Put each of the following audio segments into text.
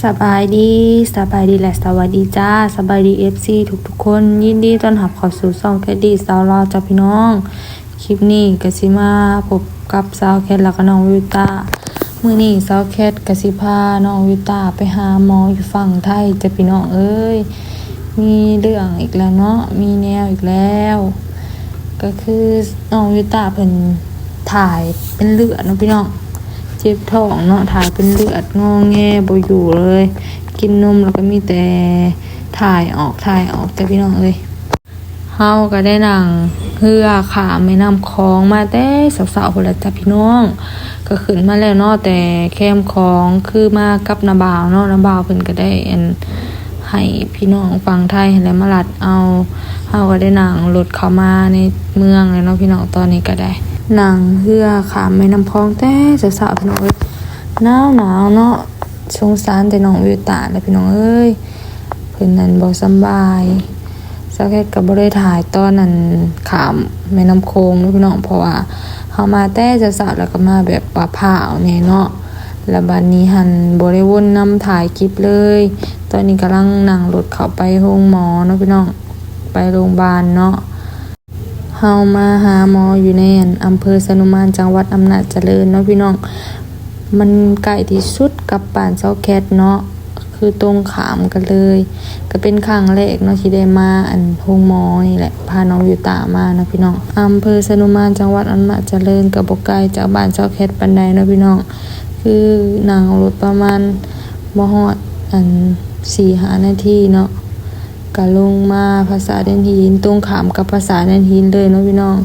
ສະບາຍດີ ສະບາຍດີ ແລະ ສະຫວັດດີຈ້າ ສະບາຍດີ ເອັຟຊີ ທຸກໆຄົນ ຍິນດີຕ້ອນຮັບເຂົ້າສູ່ຊ່ອງແຄດດີ້ຊາວລາວຈ້າພີ່ນ້ອງ. ຄລິບນີ້ກໍຊິມາພົບກັບສາວແຄດ ແລ້ວກໍນ້ອງວິວຕາ. ມື້ນີ້ສາວແຄດກໍຊິພານ້ອງວິວຕາໄປຫາໝໍຢູ່ຝັ່ງໄທຈ້າພີ່ນ້ອງເອີຍ. ມີເລື່ອງອີກແລ້ວເນາະ ມີແນວອີກແລ້ວ. ກໍຄືນ້ອງວິວຕາເພິ່ນຖ່າຍເປັນເລືອດເນາະພີ່ນ້ອງ ເຈັບທ້ອງເນາະ ຖ່າຍເປັນເລືອດ ງອແງບໍ່ຢູ່ເລີຍ ກິນນົມແລ້ວກໍມີແຕ່ຖ່າຍອອກ ຖ່າຍອອກຈ້າພີ່ນ້ອງເອີຍ. ເຮົາກໍໄດ້ນັ່ງເຮືອຂ້າມແມ່ນ້ຳຂອງມາແຕ່ເຊົ້າໆພຸ້ນລະຈ້າພີ່ນ້ອງ. ກໍຂຶ້ນມາແລ້ວເນາະ ແຕ່ແຄມຂອງ ຄືມາກັບນ້າບ່າວເນາະ ນ້າບ່າວເພິ່ນກໍໄດ້ ອັນ ໃຫ້ພີ່ນ້ອງຝັ່ງໄທຫັ້ນແຫຼະມາລັດເອົາ. ເຮົາກໍໄດ້ນັ່ງລົດເຂົ້າມາໃນເມືອງແລ້ວເນາະພີ່ນ້ອງ. ຕອນນີ້ກໍໄດ້ນັ່ງເຮືອຂ້າມແມ່ນ້ຳຂອງແຕ່ເຊົ້າໆພີ່ນ້ອງເອີຍ ໜາວໆເນາະ. ສົງສານແຕ່ນ້ອງວິວຕາແຫຼະພີ່ນ້ອງເອີຍ ເພິ່ນນັ້ນບໍ່ສຳບາຍ. ສາວແຄດກໍບໍ່ໄດ້ຖ່າຍຕອນນັ້ນຂ້າມແມ່ນ້ຳໂຂງເນາະພີ່ນ້ອງ ເພາະວ່າເຮົາມາແຕ່ເຊົ້າໆ ແລ້ວກໍມາແບບວ່າພ້າວແດ່ເນາະ ແລ້ວບັດນີ້ຫັ້ນບໍ່ໄດ້ວົນນຳຖ່າຍຄລິບເລີຍ. ຕອນນີ້ກຳລັງນັ່ງລົດເຂົ້າໄປໂຮງໝໍເນາະພີ່ນ້ອງ ໄປໂຮງບານເນາະ. ເຮົາມາຫາໝໍຢູ່ໃນ ອັນ ອຳເພີຊະນຸມານ ຈັງຫວັດອຳນາດຈະເລີນເນາະພີ່ນ້ອງ. ມັນໃກ້ທີ່ສຸດກັບບ້ານສາວແຄດເນາະ ຄືຕົງຂ້າມກັນເລີຍ. ກໍເປັນຄັ້ງແລກເນາະທີ່ໄດ້ມາ ອັນ ໂຮງໝໍນີ້ແຫຼະ ພານ້ອງວິວຕາມາເນາະພີ່ນ້ອງ. ອຳເພີຊະນຸມານ ຈັງຫວັດອຳນາດຈະເລີນ ກໍບໍ່ໄກຈາກບ້ານສາວແຄດປານໃດເນາະພີ່ນ້ອງ ຄືນັ່ງລົດປະມານບໍ່ຮອດ ອັນ ສີ່ຫ້ານາທີເນາະ. ກະລົງມາຜາສາດຫີນ ຕົງຂ້າມກັບຜາສາດຫີນເລີຍເນາະພີ່ນ້ອງ.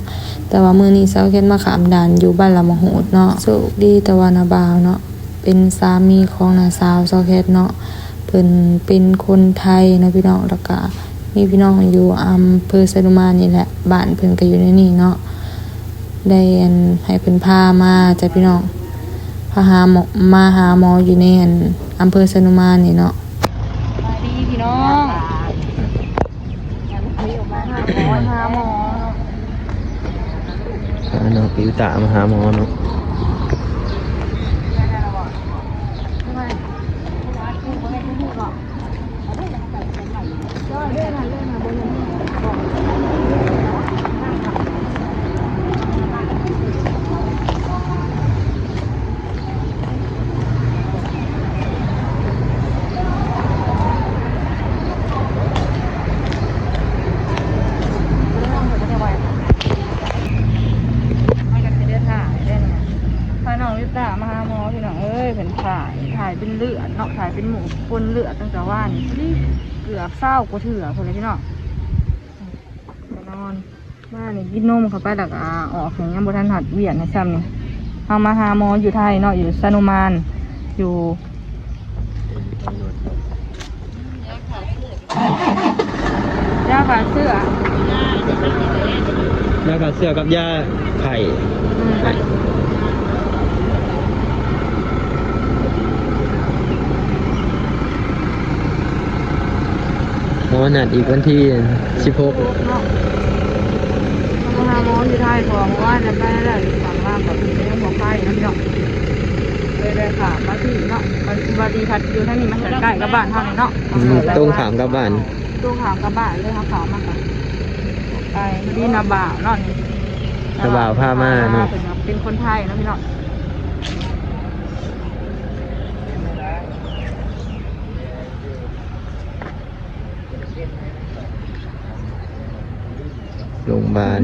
ແຕ່ວ່າມື້ນີ້ສາວແຄດມາຂ້າມດ່ານຢູ່ບ້ານລະມະໂຫດເນາະ. ໂຊກດີແຕ່ວ່ານ້າບ່າວເນາະ ເປັນສາມີຂອງນ້າສາວສາວແຄດເນາະ ເພິ່ນເປັນຄົນໄທເນາະພີ່ນ້ອງ ແລ້ວກະມີພີ່ນ້ອງຢູ່ອຳເພີຊະນຸມານນີ້ແຫຼະ ບ້ານເພິ່ນກະຢູ່ໃນນີ້ເນາະ. ໄດ້ ອັນ ໃຫ້ເພິ່ນພາມາຈ້າພີ່ນ້ອງ ພາຫາໝໍ ມາຫາໝໍຢູ່ໃນ ອັນ ອຳເພີຊະນຸມານນີ້ເນາະ. ສະບາຍດີພີ່ນ້ອງ ມາຫາໝໍ ພານ້ອງວິວຕາມາຫາໝໍເນາະ. ພານ້ອງວິວຕາມາຫາໝໍພີ່ນ້ອງເອີຍ ເພິ່ນຖ່າຍ ຖ່າຍເປັນເລືອດເນາະ ຖ່າຍເປັນໝູ່ປົນເລືອດຕັ້ງແຕ່ວານນີ້ ເກືອບຊາວກວ່າເທື່ອພຸ້ນແຫຼະພີ່ນ້ອງ. ກໍນອນມານີ້ ກິນນົມເຂົ້າໄປແລ້ວກໍອອກນີ້ ຍັງບໍ່ທັນຮອດວຽກໃຫ້ຊ້ຳນີ້. ເຮົາມາຫາໝໍຢູ່ໄທເນາະ ຢູ່ຊະນຸມານ ຢູ່ ຢາຂ້າເຊື້ອ ຢາຂ້າເຊື້ອກັບຢາໄຂ້ ອືມ ໄຂ້. ໝໍນັດອີກວັນທີສິບຫົກເນາະ ເຮົາມາຫາໝໍຢູ່ໄທ ເພາະວ່າເມື່ອວານໄປແລ້ວ ຢູ່ຝັ່ງລາວກໍເປັນຍັງບໍ່ໄປເນາະ ເລີຍໄດ້ຂ້າມມາທີ່ເນາະ. ບັດນີ້ພັດຢູ່ທາງນີ້ ມັນໃກ້ກັບບ້ານເຮົານີ້ເນາະ ອືມ ຕົງຂ້າມກັບບ້ານ ຕົງຂ້າມກັບບ້ານເລີຍ ເຮົາຂ້າມມາກໍໄປ. ພໍດີນ້າບ່າວເນາະ ນີ້ ນ້າບ່າວພາມາເນາະ ເປັນຄົນໄທເນາະພີ່ນ້ອງ. ໂຮງບານ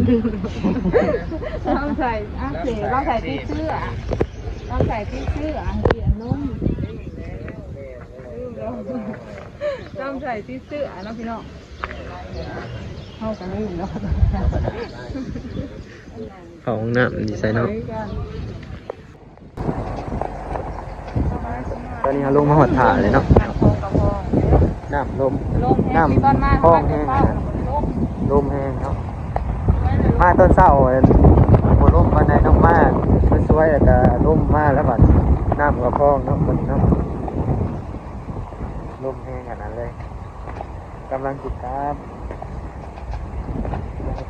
ລອງໃສ່ ອ່ະ ລອງໃສ່ຕິດເຊື້ອ ລອງໃສ່ຕິດເຊື້ອ ໃຫ້ກິນນົມ ລອງໃສ່ຕິດເຊື້ອເນາະພີ່ນ້ອງ. ເຮົາກໍລືມເນາະ ເຂົ້າຫ້ອງນ້ຳຢູ່ໃສເນາະ. ຕອນນີ້ເຮົາລົງມາຮອດທ່າແລ້ວເນາະ ນ້ຳລົມ ນ້ຳຄອງແຮງ ລົມແຮງເນາະ. ມາຕອນເຊົ້າ ບໍ່ລົມປານໃດເນາະ ມາສວຍໆ ແລ້ວກໍລົມມາ ແລ້ວບັດນ້ຳກໍຄອງເນາະ ບັດນີ້ເນາະ ລົມແຮງຂະໜາດເລີຍ. ກຳລັງຊິກັບ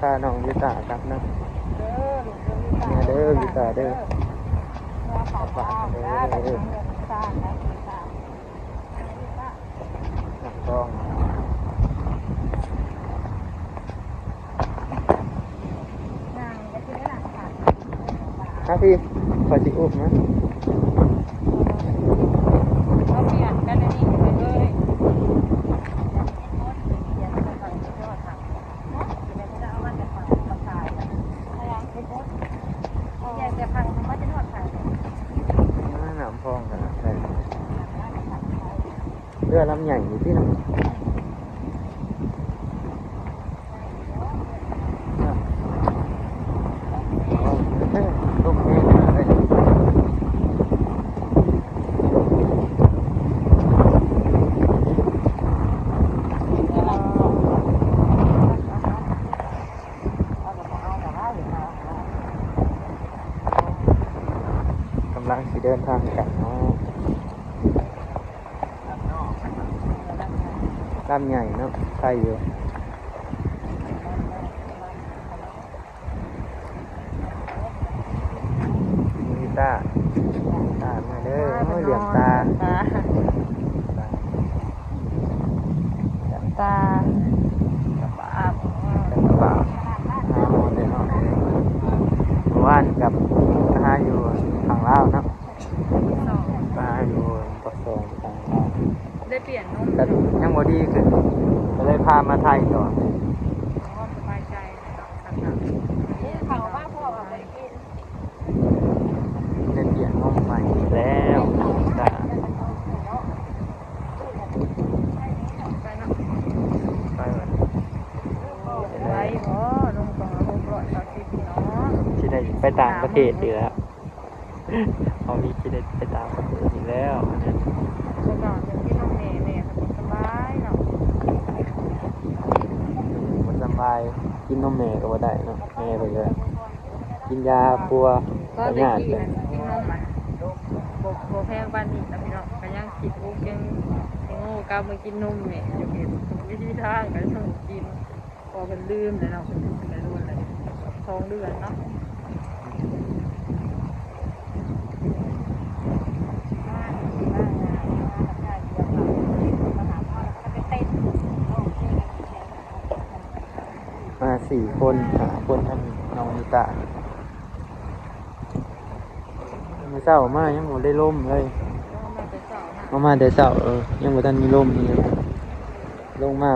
ພານ້ອງວິວຕາກັບນຳ ເດີ ວິວຕາເດີ ກັບບ້ານເດີ. ພີ່ ຂ້ອຍຊິອຸບນະ. ເຮົາປ່ຽນກັນອັນນີ້ໄປເລີຍ. ເຮືອລຳໃຫຍ່ນີ້ຕິເນາະ. ກຳລັງຊິເດີນທາງກັນເນາະ. ລຳໃຫຍ່ເນາະ ໄຄຢູ່. ມີຕາ ຕາມາເດີ. ໂອ້ຍ ເຫຼືອມຕາ ຕາ ຕາ ຕາ ຫາໝໍເດີເນາະ. ເມື່ອວານກັບຫາຢູ່ຝັ່ງລາວເນາະ. ສອງ ໄປຫາຢູ່ປາກຊ່ອງ ໄດ້ປ່ຽນນົມ ກໍຍັງບໍ່ດີຂຶ້ນ ກໍເລີຍພາມາໄທຕໍ່. ອໍ ສະບາຍໃຈ ເຂົ້າມາພໍເອົາໄປກິນ ໄດ້ປ່ຽນນົມໃໝ່ອີກແລ້ວ. ໄປເນາະ ໄປ ໄປບໍ່ ລົງສອງຮ້ອຍຫົກຮ້ອຍເກົ້າສິບເນາະ. ຊິໄດ້ໄປຕ່າງປະເທດອີກແລ້ວ. ເຮົາມີຊິໄດ້ໄປຕ່າງປະເທດອີກແລ້ວ. ອັນນັ້ນ ສ່ວນມາກເພິ່ນກິນນົມແມ່ ແມ່ເພິ່ນບໍ່ສະບາຍເນາະ. ບໍ່ສະບາຍ ກິນນົມແມ່ກໍບໍ່ໄດ້ເນາະ. ແມ່ເພິ່ນກໍກິນຢາປົວ ກໍ ແຕ່ກີ້ ກິນນົມ ອັນ ບໍ່ ບໍ່ແພງປານນີ້ນະພີ່ນ້ອງ. ກໍຍັງຄິດ ໂອ້ ຍັງ ຍັງໂງ່ກັບມາກິນນົມແມ່ຢູ່. ເຮັດທຸກວິທີທາງກໍຍັງບໍ່ກິນ. ເພາະເພິ່ນລືມແລ້ວເນາະ ເພິ່ນລືມໄປໂດນແລ້ວ ສອງເດືອນເນາະ. ມາສີ່ຄົນ ຫ້າຄົນ ທັງນ້ອງນິຕາ. ມື້ເຊົ້າມາຍັງບໍ່ໄດ້ລົມເລີຍ ເຮົາມາແຕ່ເຊົ້າ ເອີ ຍັງບໍ່ທັນມີລົມອີ່ຫຍັງ. ລົງມາ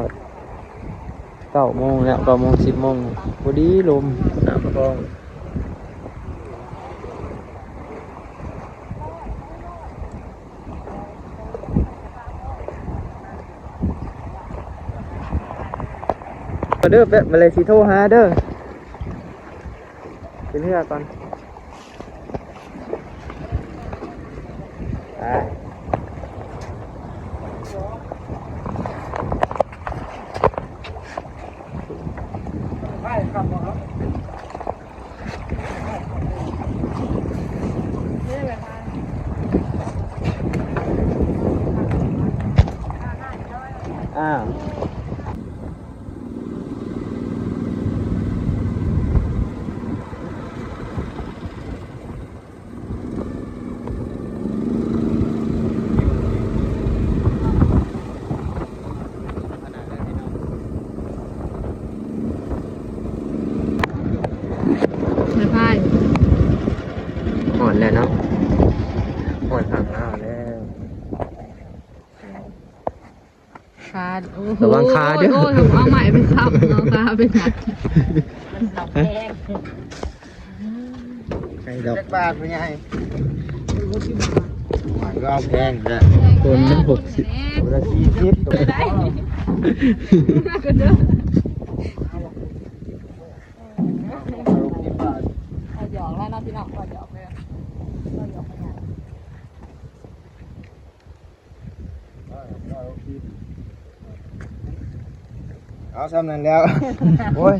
ເກົ້າໂມງແລ້ວ ເກົ້າໂມງ ສິບໂມງ ພໍດີລົມ ນ້ຳຄອງ. ເດີ ແບບ ມາເລຊິໂທຫາເດີ ຂຶ້ນເຮືອກ່ອນ. ອ້າວ. ຮອດແລ້ວເນາະ ຮອດຝັ່ງລາວແລ້ວ. ຂາ ໂອ້ໂຫ ລະວັງຂາເດີ ໂອ້ຍ ເອົາໄມ້ໄປຄ້ຳເອົາຂາໄປຫຍັງ ມັນເອົາແພງ ໃຫ້ດອກ ຈັກບາດ ພໍ່ໃຫຍ່ ໂອ້ຍ ກໍເອົາແພງແທ້ ຄົນໜຶ່ງຫົກສິບ ຄົນລະສີ່ສິບ ໄດ້ ເອົາຫຍອກແລ້ວເນາະ ພີ່ນ້ອງ ເວົ້າຫຍອກເດີ ເວົ້າຫຍອກໄປຫຍັງ. ເອົາສ່ຳນັ້ນແລ້ວ ໂອ້ຍ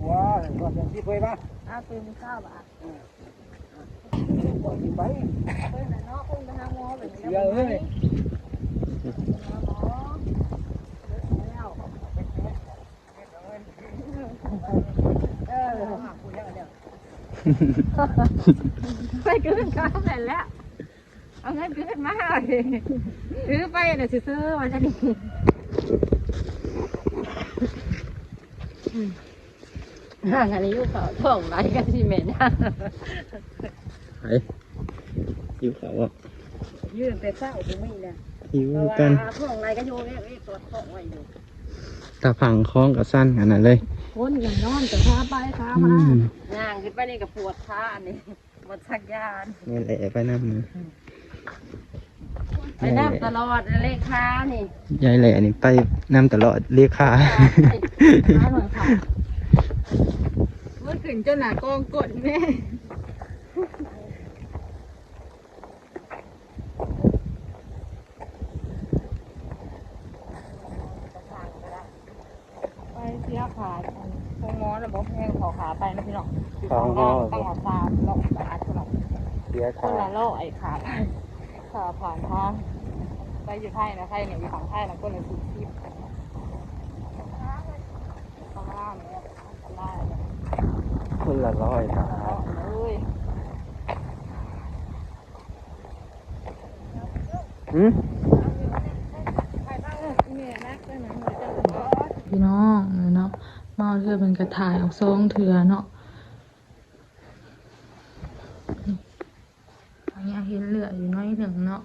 ວ້າວ ວ່າຈັ່ງຊີ້ເວີຍມາ ອ້າວ ຕື່ນເຊົ້າບາດ ອືມ ໄປ ເອີ ເນາະ ຄົງໄປຫາໝໍແບບນີ້ ເຊື່ອເອີຍ ຫາໝໍ ເລີກແລ້ວ. ເອີ ໄປຄືນກັນນັ້ນແຫຼະ ເອົາເງິນຄືນມາ ຖືໄປນະຊື່ໆ ວ່າຊັ້ນ. ຫ່າງອັນນີ້ຢູ່ເຂົາທ້ອງໄຫຼກັນຊິແມ່ນຫຍັງ. ໄປ ຫິວເຂົ້າບໍ່? ຢູ່ຕັ້ງແຕ່ເຊົ້າບໍ່ມີນະ. ຫິວ ເພາະວ່າ ກັນ ທ້ອງໄຫຼກໍຢູ່ເວກໆ ຕອດທ້ອງໄວ້ຢູ່. ຕາຝັ່ງຄອງກໍສັ່ນຂະໜາດເລີຍ. ຄົນກໍນອນກໍຂາໄປຂາມາ. ອືມ ຍ່າງຂຶ້ນໄປນີ້ກໍປວດຂາອັນນີ້. ໝົດສັກຢານ ນີ້ແຫຼະ ໄປນຳ ໄປນຳຕະຫຼອດເລີຍຄ່ານີ້. ຍາຍແຫຼະນີ້ໄປນຳຕະຫຼອດເລີຍຄ່າ. ມັນຂຶ້ນຈົນໜ້າກອງກົ້ນແມ່. ໄປເສຍຄ່າໂຮງໝໍນະ ບໍ່ແພງເທົ່າຄ່າໄປນະພີ່ນ້ອງ. ຢູ່ທາງດ້ານຕັ້ງວ່າສາມຮ້ອຍບາດພຸ້ນນະ. ເສຍຄ່າ ຄົນລະຮ້ອຍຄ່າໄປ ຄ່າຜ່ານທາງ. ໄປຢູ່ໄທນະ ໄທນີ້ ຢູ່ຝັ່ງໄທນະ ຄົນລະສີ່ສິບ. ປະມານນີ້ ອັນຕະລາຍ ຄົນລະຮ້ອຍຄ່າ. ເອີຍ ຫືມ ພີ່ນ້ອງເນາະ ມາເທື່ອເພິ່ນກະຖ່າຍອອກສອງເທື່ອເນາະ. ອັນນີ້ເຫັນເຫຼືອຢູ່ໜ້ອຍໜຶ່ງເນາະ.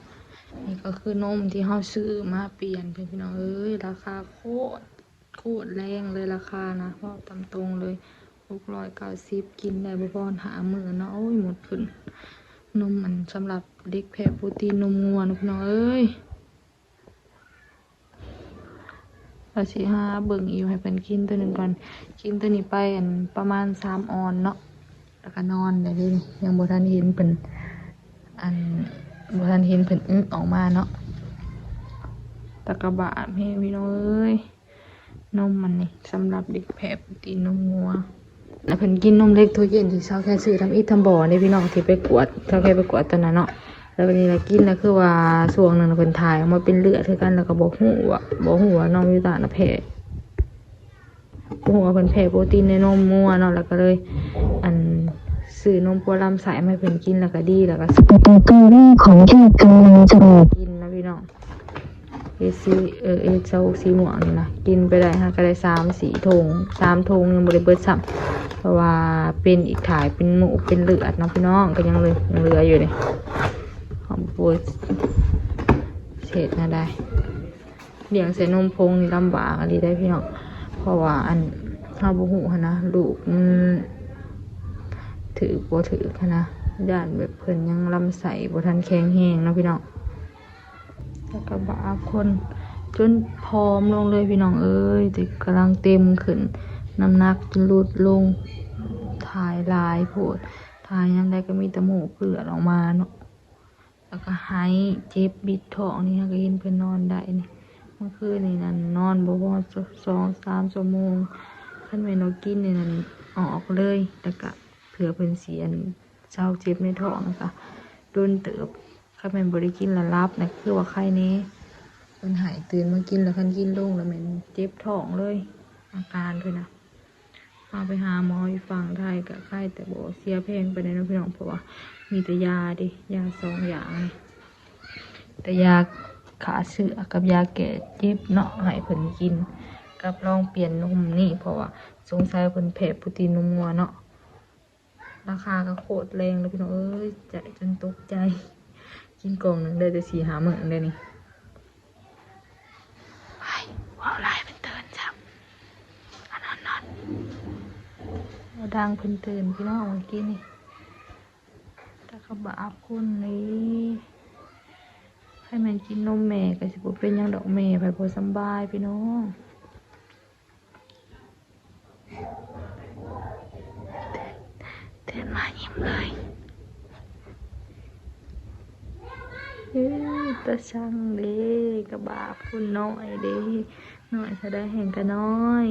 ນີ້ກໍຄືນົມທີ່ເຮົາຊື້ມາປ່ຽນເພິ່ນ ພີ່ນ້ອງເອີຍ ລາຄາໂຄດ ໂຄດແລງເລີຍລາຄານະ ເວົ້າຕາມຕົງເລີຍ. ຫົກຮ້ອຍເກົ້າສິບ ກິນໄດ້ບໍ່ພໍຫ້າມື້ເນາະ. ໂອ້ຍ ໝົດຂຶ້ນ ນົມອັນສຳລັບເດັກແພ້ໂປຣຕີນນົມງົວເນາະ ພີ່ນ້ອງເອີຍ. ວ່າຊິຫາເບິ່ງຢູ່ໃຫ້ເພິ່ນກິນໂຕໜຶ່ງກ່ອນ. ກິນໂຕນີ້ໄປອັນປະມານສາມອອນເນາະ ແລ້ວກໍນອນໄດ້ເລີຍ. ຍັງບໍ່ທັນເຫັນເພິ່ນ ອັນ ບໍ່ທັນເຫັນເພິ່ນອຶອອກມາເນາະ. ຕາກະບາບແຮງ ພີ່ນ້ອງເອີຍ. ນົມມັນນີ້ສຳລັບເດັກແພ້ໂປຣຕີນນົມງົວ. ແລ້ວເພິ່ນກິນນົມເລັກໂຕເຢັນທີ່ຊາວແຄຊື້ທຳອິດທຳບໍ່ເດ້ພີ່ນ້ອງ ທີ່ໄປກວດ ຊາວແຄໄປກວດຕອນນັ້ນເນາະ. ແລ້ວບັດນີ້ລະກິນ ແລ້ວຄືວ່າຊ່ວງໜຶ່ງເພິ່ນຖ່າຍອອກມາເປັນເລືອດຄືກັນ ແລ້ວກໍບໍ່ຮູ້ວ່າ ບໍ່ຮູ້ວ່ານ້ອງວິວຕານະແພ້ ບໍ່ຮູ້ວ່າເພິ່ນແພ້ໂປຣຕີນໃນນົມງົວເນາະ. ແລ້ວກໍເລີຍ ອັນ ຊື້ນົມປົວລຳໄສ້ມາໃຫ້ເພິ່ນກິນ ແລ້ວກໍດີ ແລ້ວກໍ ສະຕີຂອງເທບກຳລັງຈະອອກ ກິນນະພີ່ນ້ອງ. ເອຊີ ເອີ ເອຊາຫົກ ສີມ່ວງນີ້ນະ ກິນໄປໄດ້ຫາກໍໄດ້ສາມສີ່ຖົງ ສາມຖົງຍັງບໍ່ໄດ້ເບິດຊ້ຳ ເພາະວ່າເປັນອີກ ຖ່າຍເປັນໝູ່ເປັນເລືອດເນາະພີ່ນ້ອງ. ກໍຍັງເຫຼືອ ຍັງເຫຼືອຢູ່ເດ້ ເຮົາບໍ່ເຮັດແນວໃດ. ລ້ຽງໃສ່ນົມຜົງນີ້ລຳບາກອີ່ຫຼີເດ້ພີ່ນ້ອງ ເພາະວ່າ ອັນ ເຮົາບໍ່ຮູ້ຫັ້ນນະ ລູກມັນຖືກບໍ່ຖືກຫັ້ນນະ ຢ້ານແບບເພິ່ນຍັງລຳໄສ້ບໍ່ທັນແຂງແຮງເນາະພີ່ນ້ອງ. ແລ້ວກໍບາບຄົນຈົນຜອມລົງເລີຍພີ່ນ້ອງເອີຍ ແຕ່ກຳລັງເຕັມຂຶ້ນ ນ້ຳໜັກຈົນຫຼຸດລົງ ຖ່າຍຫຼາຍໂພດ ຖ່າຍຍາມໃດກໍມີແຕ່ໝູ່ເລືອດອອກມາເນາະ. ແລ້ວກໍໄຫ້ເຈັບບິດທ້ອງນີ້ ເຮົາກໍເຫັນເພິ່ນນອນໄດ້ນີ້. ເມື່ອຄືນນີ້ນັ້ນນອນບໍ່ຮອດສອງສາມຊົ່ວໂມງ ຄັນແມ່ນວ່າກິນນີ້ນັ້ນອອກເລີຍ ແລ້ວກໍເພື່ອເພິ່ນຊິອັນ ເຊົາເຈັບໃນທ້ອງ ແລ້ວກະດົນເຕີບ. ຄັນແມ່ນບໍ່ໄດ້ກິນລະຫຼັບນະ ຄືວ່າໄຄແດ່ ເພິ່ນໃຫ້ຕື່ນມາກິນ ລະຄັນກິນລົງລະແມ່ນເຈັບທ້ອງເລີຍ ອາການເພິ່ນນະ. ພາໄປຫາໝໍຢູ່ຝັ່ງໄທກະໄຄ ແຕ່ບໍ່ເສຍແພງປານໃດເນາະພີ່ນ້ອງ ເພາະວ່າມີແຕ່ຢາເດ້ ຢາສອງຢ່າງນີ້ ແຕ່ຢາຂ້າເຊື້ອກັບຢາແກ້ເຈັບເນາະ ໃຫ້ເພິ່ນກິນ ກັບລອງປ່ຽນນົມນີ້ ເພາະວ່າສົງໄສເພິ່ນແພ້ໂປຣຕີນນົມງົວເນາະ. ລາຄາກໍໂຄດແລງເລີຍພີ່ນ້ອງເອີຍ ໃຈຈົນຕົກໃຈ ກິນກ່ອງໜຶ່ງໄດ້ແຕ່ສີ່ຫ້າມື້ເດ້ນີ້. ໄປ ເວົ້າຫຼາຍເພິ່ນຕື່ນຊ້ຳ ນອນໆ ບໍ່ດັງເພິ່ນຕື່ນພີ່ນ້ອງ ເມື່ອກີ້ນີ້. ຕາກະບາບຄົນເດ້ ໃຜແມ່ນກິນນົມແມ່ກໍຊິບໍ່ເປັນຫຍັງດອກ ແມ່ໄຜບໍ່ສຳບາຍພີ່ນ້ອງ. ຕື່ນມາຍິ້ມເລີຍ ເອີ ຕາຊັງເດ້ ກະບາບຄົນນ້ອຍເດ້ ນ້ອຍເທົ່າໃດແຮ່ງກະນ້ອຍ.